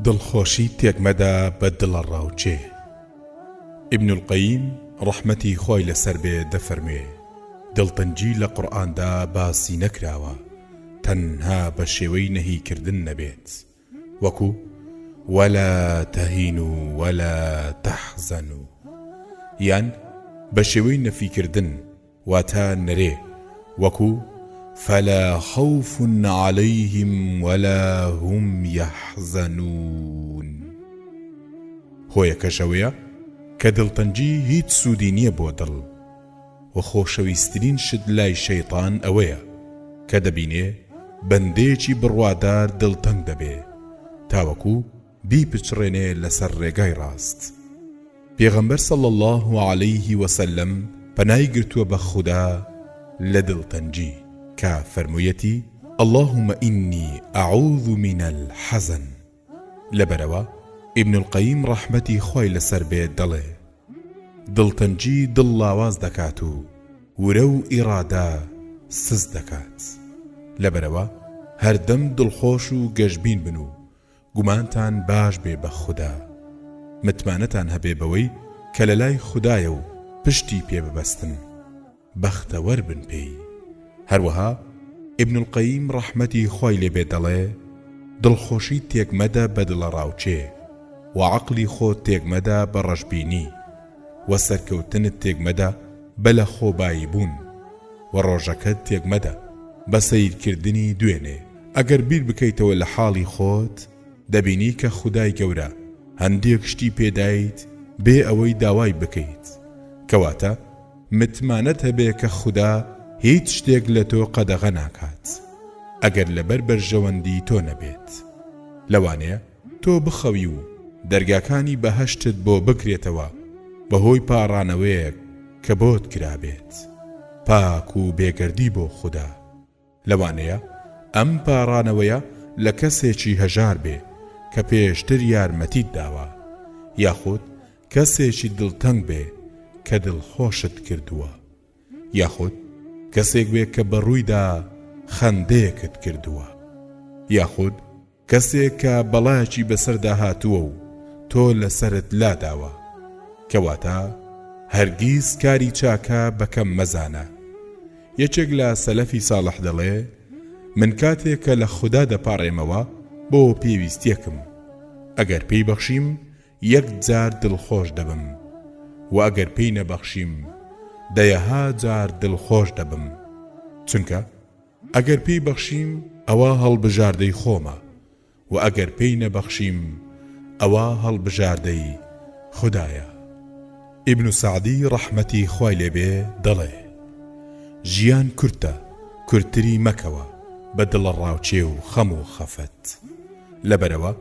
دڵخۆشی تێکمەدە بە دڵەڕاوکێ. ابن القیم ڕەحمەتی خوای لەسەر بێ دەفەرموێ، دڵتەنگی لە قورئاندا باسی نەکراوە تەنها بە شێوەی نەهی کردن نەبێت وەکو، ولا تهینوا ولا تحزنوا، یان بە شێوەی نەفی کردن واتە نەرێ وەکو، فلا خوف علیهم ولا هم یحزنون. هۆیەکەش ئەوەیە کە دڵتەنگی هیچ سوودی نییە بۆ دڵ، وە خۆشەویسترین شت لای شەیتان ئەوەیە کە دەبینێ بەندەیەکی بڕوادار دڵتەنگ دەبێ تاوەکو بیپچڕێنێ لەسەر ڕێگای ڕاست. پێغەمبەر صلی اللە علیه وسلم پەنای گرتووە بە خودا لە دڵتەنگی کە فەرموویەتی، اللهم انی اعوذ من الحزن. لەبەرئەوە ابن القیم ڕەحمەتی خوای لەسەر بێت دەڵێ، دڵتەنگی دڵ لاواز دەکات و ورە و ئیڕادە سست دەکات. لەبەرئەوە هەردەم دڵخۆش و گەشبین بن و گومانتان باش بێ بە خودا. متمانەتان هەبێ بەوەی کە لەلای خودایە و پشتی پێ ببەستن. بەختەوەر بن پێی. هەروەها ابن القیم ڕەحمەتی خوای لێ بێ دەڵێ، دڵخۆشی تێک مەدە بە دڵەڕاوکێ، وە عەقڵی خۆت تێک مەدە بە ڕەشبینی، وە سەرکەوتنت تێک مەدە بە لەخۆبایی بوون، وە ڕۆژەکەت تێک مەدە بە سەیرکردنی دوێنێ. ئەگەر بیر بکەیتەوە لە حاڵی خۆت دەبینی کە خودای گەورە هەندێک شتی پێدایت بێ ئەوەی داوای بکەیت کەواتە متمانەت هەبێ کە خودا هیچ شتێک لە تۆ قەدەغە ناکات ئەگەر لەبەر بەرژەوەندی تۆ نەبێت لەوانەیە تۆ بخەوی و دەرگاکانی بەهەشتت بۆ بکرێتەوە بەهۆی پاڕانەوەیەک کە بۆت کرابێت پاک و بێگەردی بۆ خودا. لەوانەیە ئەم پاڕانەوەیە لە کەسێکی هەژار بێ کە پێشتر یارمەتیت داوە، یاخود کەسێکی دڵتەنگ بێ کە دڵخۆشت کردووە، یاخود کەسێک بێ کە بە ڕوویدا خەندەیەکت کردووە، یاخود کەسێک کە بەڵایەکی بەسەردا هاتووە و تۆ لەسەرت لاداوە. کەواتە هەرگیز کاری چاکە بە کەم مەزانە. یەکێک لە سەلەفی ساڵح دەڵێ، من کاتێک کە لە خودا دەپاڕێمەوە بۆ پێویستیەکم، ئەگەر پێی بەخشیم یەک جار دڵخۆش دەبم و ئەگەر پێی نەبەخشیم دەیەها جار دڵخۆش دەبم، چونکە ئەگەر پێی بەخشیم ئەوە هەڵبژاردەی خۆمە و ئەگەر پێی نەبەخشیم ئەوە هەڵبژاردەی خودایە. ئیبن سەعدی ڕەحمەتی خوای لێ بێ دەڵێ، ژیان کورتە کورتتری مەکەوە بە دڵەڕاوکێ و خەم و خەفەت. لەبەرئەوە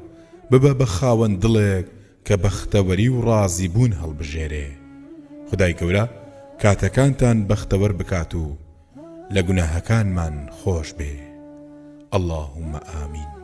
ببە بە خاوەن دڵێک کە بەختەوەری و ڕازی بوون هەڵبژێرێ. خودای گەورە کاتەکانتان بەختەوەر بکات و لە گوناهەکانمان خۆش بێ اللهم آمین.